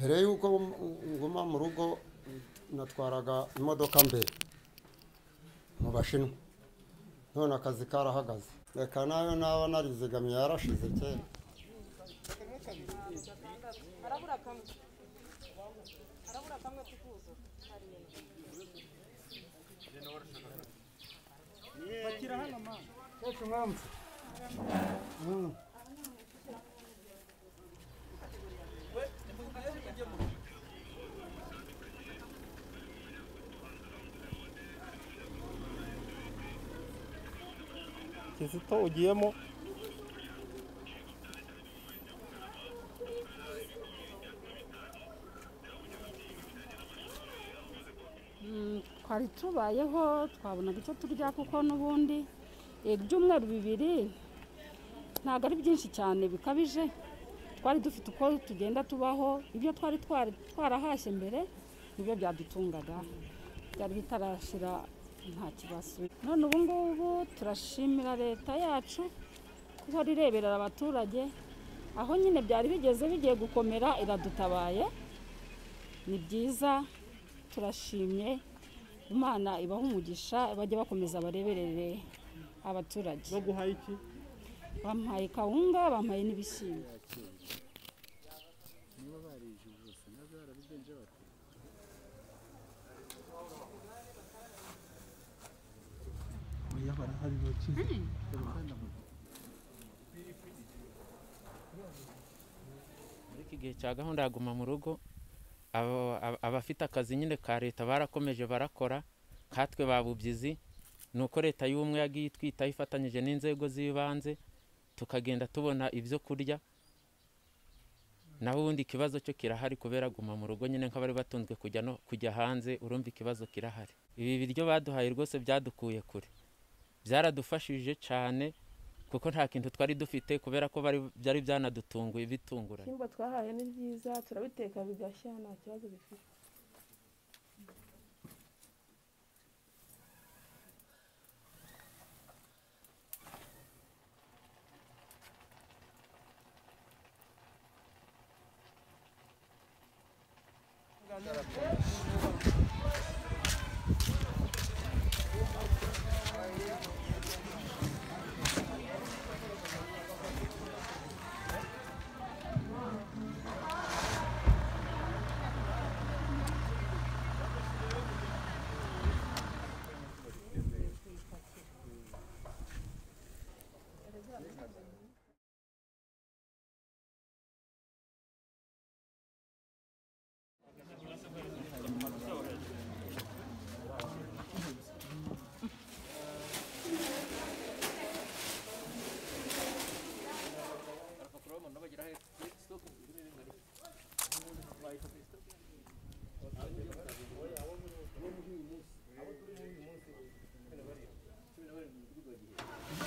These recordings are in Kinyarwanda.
Mbere yuko nguma mu rugo natwaraga imodoka mbere mu Bashinwa, none akazi karahagaze, reka nayo naba narizigamiye yarashize kera. Kizito ugiyemo twari tubayeho twabonaga icyo turya kuko n'ubundi ibyumweru bibiri ntabwo ari byinshi cyane bikabije, twari dufite uko tugenda tubaho, ibyo twari twarahashye mbere nibyo byadutungaga, byari bitarashira nta kibazo. None ubu ngubu turashimira leta yacu kuko ireberera abaturage, aho nyine byari bigeze bigiye gukomera iradutabaye, ni byiza turashimye. Imana ibaha umugisha, bajye bakomeza bareberere abaturage. Baguhaye iki? Bampaye kawunga, bampaye n'ibishyimbo. Muri iki gihe cya gahunda ya guma mu rugo, abafite akazi nyine ka leta barakomeje barakora, katwe babubyizi nuko leta y'ubumwe yagiye itwita ifatanyije n'inzego z'ibanze, tukagenda tubona ibyo kurya. Naho ubundi ikibazo cyo kirahari kubera guma mu rugo nyine nk'abari batunzwe kujya no kujya hanze, urumva ikibazo kirahari. Ibi biryo baduhaye rwose byadukuye kure, byaradufashije cyane kuko nta kintu twari dufite kubera ko byari byanadutunguye bitunguranye. Ibishyimbo twahaye ni byiza, turabiteka bigashya nta kibazo bifite.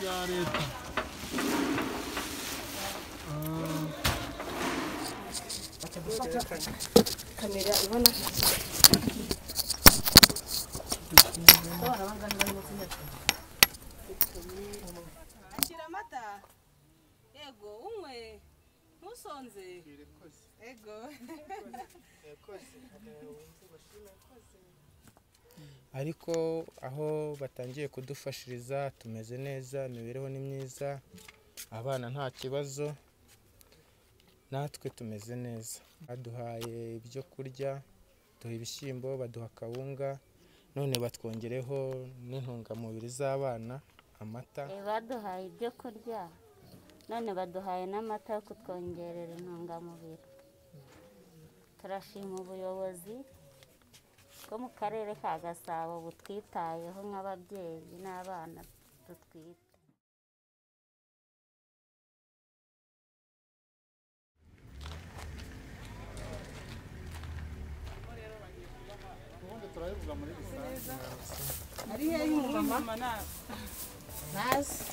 Bya leta kamera ibona akira amata, yego unywe ntusonze, yego. Ariko aho batangiye kudufashiriza tumeze neza, imibereho ni myiza, abana nta kibazo, natwe tumeze neza. Baduhaye ibyo kurya, duha ibishyimbo, baduha kawunga, none batwongereho n'intungamubiri z'abana, amata. Baduhaye ibyo kurya none baduhaye n'amata yo kutwongerera intungamubiri. Turashima ubuyobozi bwo mu karere ka Gasabo butwitayeho nk'ababyeyi n'abana dutwite. Ari hehe umumama? Nazi.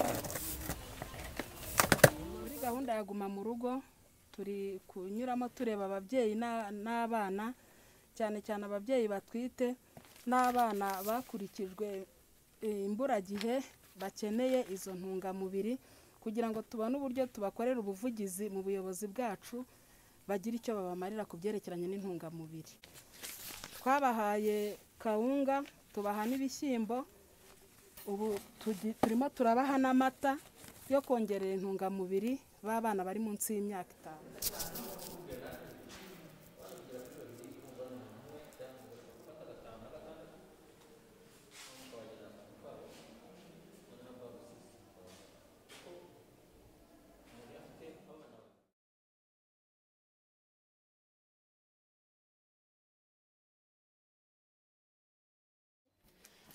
Muri gahunda ya guma mu rugo turi kunyuramo tureba ababyeyi n'abana, cyane cyane ababyeyi batwite n'abana bakurikijwe imburagihe bakeneye izo ntungamubiri, kugira ngo tubone uburyo tubakorera ubuvugizi mu buyobozi bwacu, bagire icyo babamarira ku byerekeranye n'intungamubiri. Twabahaye kawunga, tubaha n'ibishyimbo, ubu turimo turabaha n'amata yo kongerera intungamubiri b'abana bari munsi y'imyaka 5.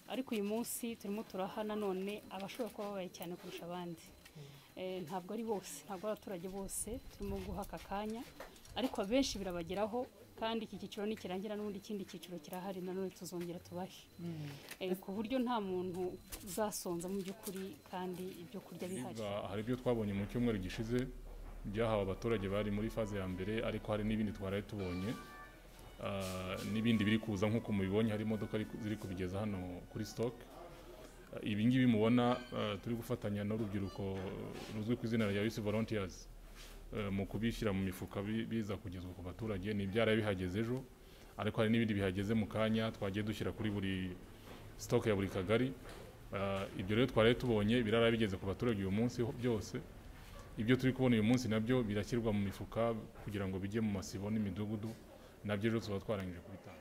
Ariko uyu munsi turimo turaha nanone abashobora kuba babaye cyane kurusha abandi. Ntabwo ari bose, ntabwo abaturage bose turimo guha aka kanya, ariko abenshi birabageraho, kandi iki cyiciro nikirangira n'ubundi ikindi cyiciro kirahari nanone tuzongera tubahe, ku buryo nta muntu uzasonza mu by'ukuri kandi ibyo kurya bihari. Hari ibyo twabonye mu cyumweru gishize byahawe abaturage bari muri faze ya mbere, ariko hari n'ibindi twaraye tubonye n'ibindi biri kuza nk'uko mubibonye, hari imodoka ziri kubigeza hano kuri stock. Ibi ngibi mubona turi gufatanya n'urubyiruko ruzwi ku izina rya Youth Volunteers mu kubishyira mu mifuka biza kugezwa ku baturage. Ni ibyaraye bihageze ejo, ariko hari n'ibindi bihageze mu kanya twagiye dushyira kuri buri stock ya buri kagari. Ibyo rero twaraye tubonye birara bigeze ku baturage uyu munsi byose. Ibyo turi kubona uyu munsi nabyo birashyirwa mu mifuka kugira ngo bijye mu masibo n'imidugudu, nabyo rero tuba twarangije kubitanga.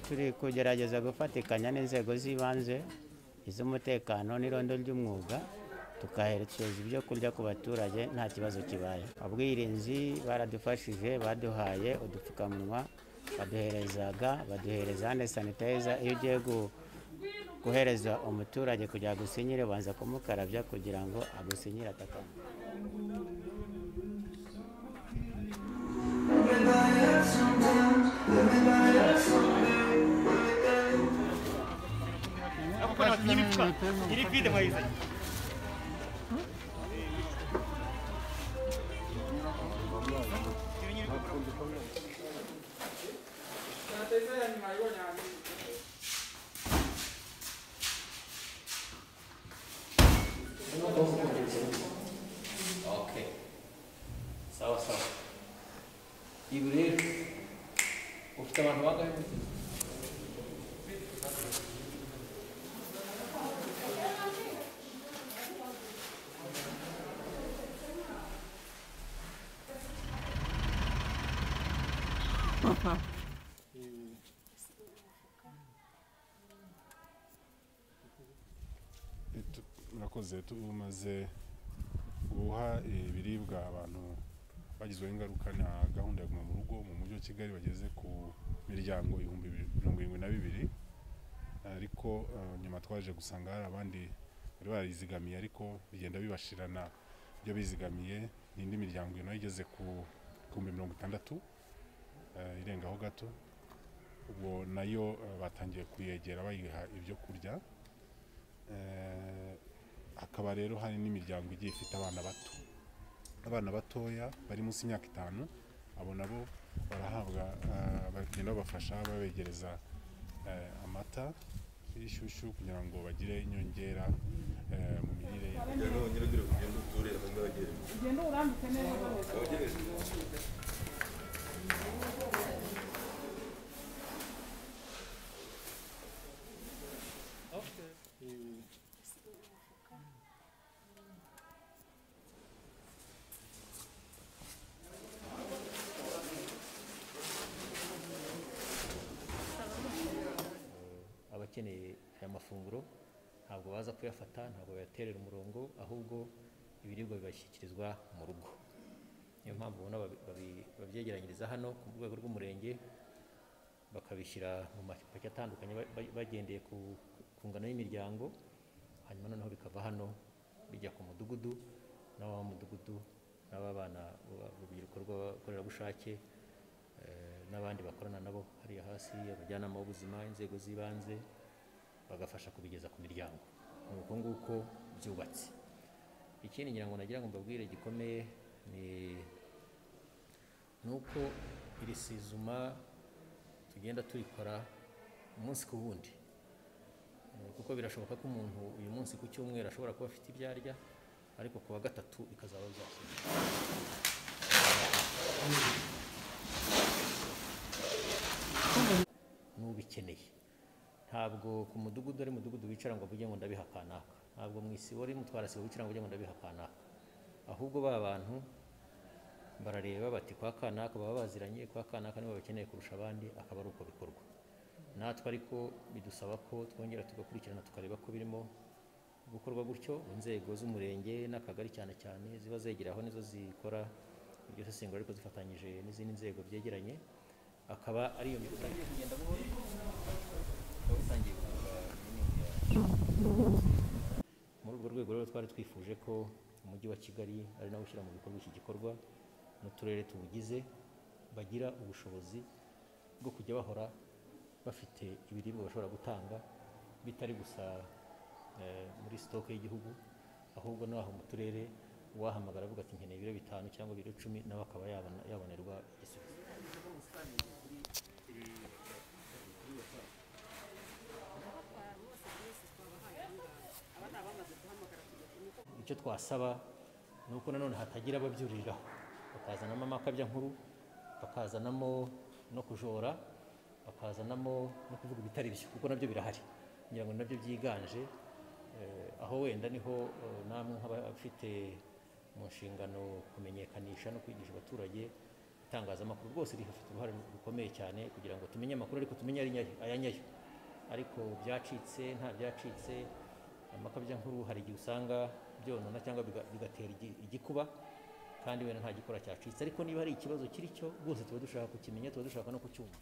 Turi kugerageza gufatikanya n'inzego z'ibanze, iz'umutekano n'irondo ry'umwuga, tukaherekeza ibyo kurya ku baturage nta kibazo kibaye. Ubwirinzi baradufashije, baduhaye udupfukamunwa, baduhereza ga, baduhereza hand sanitizer. Iyo ugiye guhereza umuturage kugira agusinyire, ubanza kumukarabya kugira ngo agusinyire atakama. Okay. Sawa sawa. Ibi rero ufite abantu bangahe muri iki? Murakoze. Tumaze guha ibiribwa abantu bagizweho ingaruka na gahunda ya Guma mu Rugo mu mujyi wa Kigali bageze ku miryango 72,000, ariko nyuma twaje gusanga hari abandi bari barizigamiye, ariko bigenda bibashirana ibyo bizigamiye, n'indi miryango nayo igeze ku 60,000 irengaho gato, ubwo nayo batangiye kuyegera bayiha ibyo kurya. Hakaba rero hari n'imiryango igiye ifite abana bato, abana batoya bari munsi y'imyaka 5, abo nabo barahabwa, bagenda babafasha babegereza amata y'ishyushyu kugira ngo bagire inyongera mu mirire yabo. Abakeneye aya mafunguro ntabwo baza kuyafata, ntabwo bayaterera umurongo, ahubwo ibiribwa bibashyikirizwa mu rugo. Niyo mpamvu ubona babyegeranyiriza hano ku rwego rw'umurenge, bakabishyira mu mapaki atandukanye bagendeye ku ngano y'imiryango, hanyuma noneho bikava hano bijya ku mudugudu, n'ab'amudugudu n'ababana urubyiruko rw'abakorerabushake n'abandi bakorana nabo hariya hasi, abajyanama b'ubuzima, inzego z'ibanze, bagafasha kubigeza ku miryango. Ni uko nguko byubatse. Ikindi ngira ngo nagira ngo mbabwire gikomeye ni nuko iri sizuma tugenda turikora umunsi ku wundi, kuko birashoboka ko umuntu uyu munsi ku cyumweru ashobora kuba afite ibyo arya, ariko ku wa gatatu bikazaba byashyizwe. N'ubikeneye ntabwo ku mudugudu ari mudugudu wicara ngo avuge ngo ndabiha kanaka, ntabwo mu isibo ari mutwara sibo wicara ngo avuge ngo ndabiha kanaka, ahubwo ba bantu barareba bati kwa kanaka baba baziranye, kwa kanaka nibo bakeneye kurusha abandi, akaba ari uko bikorwa. Natwe ariko bidusaba ko twongera tugakurikirana tukareba ko birimo gukorwa gutyo. Inzego z'umurenge n'akagari cyane cyane ziba zegeraho nizo zikora iryo sesengura, ariko zifatanyije n'izindi nzego byegeranye, akaba ari iyo mitangiye kugenda buhoro. Muri urwo rwego rero twari twifuje ko umujyi wa Kigali ari nawo ushyira mu bikorwa iki gikorwa, n'uturere tuwugize bagira ubushobozi bwo kujya bahora bafite ibiribwa bashobora gutanga, bitari gusa muri sitoke y'igihugu, ahubwo n'aho mu turere uwahamagara avuga ati nkeneye ibiro 5 cyangwa ibiro 10, nawe akaba yabonerwa igisubizo. Icyo twasaba ni uko nanone hatagira ababyuririraho, bakazanamo amakabyankuru, bakazanamo no kujora, bakazanamo no kuvuga ibitari byo, kuko nabyo birahari, ngira ngo nabyo byiganje. Aho wenda niho namwe nk'abafite mu nshingano kumenyekanisha no kwigisha abaturage, itangazamakuru rwose rifite uruhare rukomeye cyane kugira ngo tumenye amakuru, ariko tumenye aya nyayo. Ariko byacitse nta byacitse, amakabyankuru hari igihe usanga byonona cyangwa bigatera igikuba, kandi wenda nta gikora cyacitse. Ariko niba hari ikibazo kiri cyo rwose tuba dushaka kukimenya, tuba dushaka no kucyumva.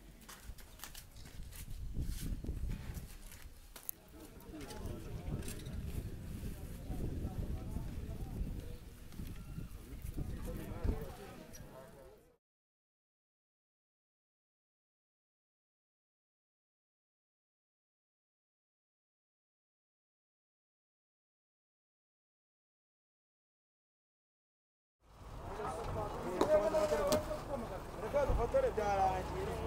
Reka dufatore byarangiye.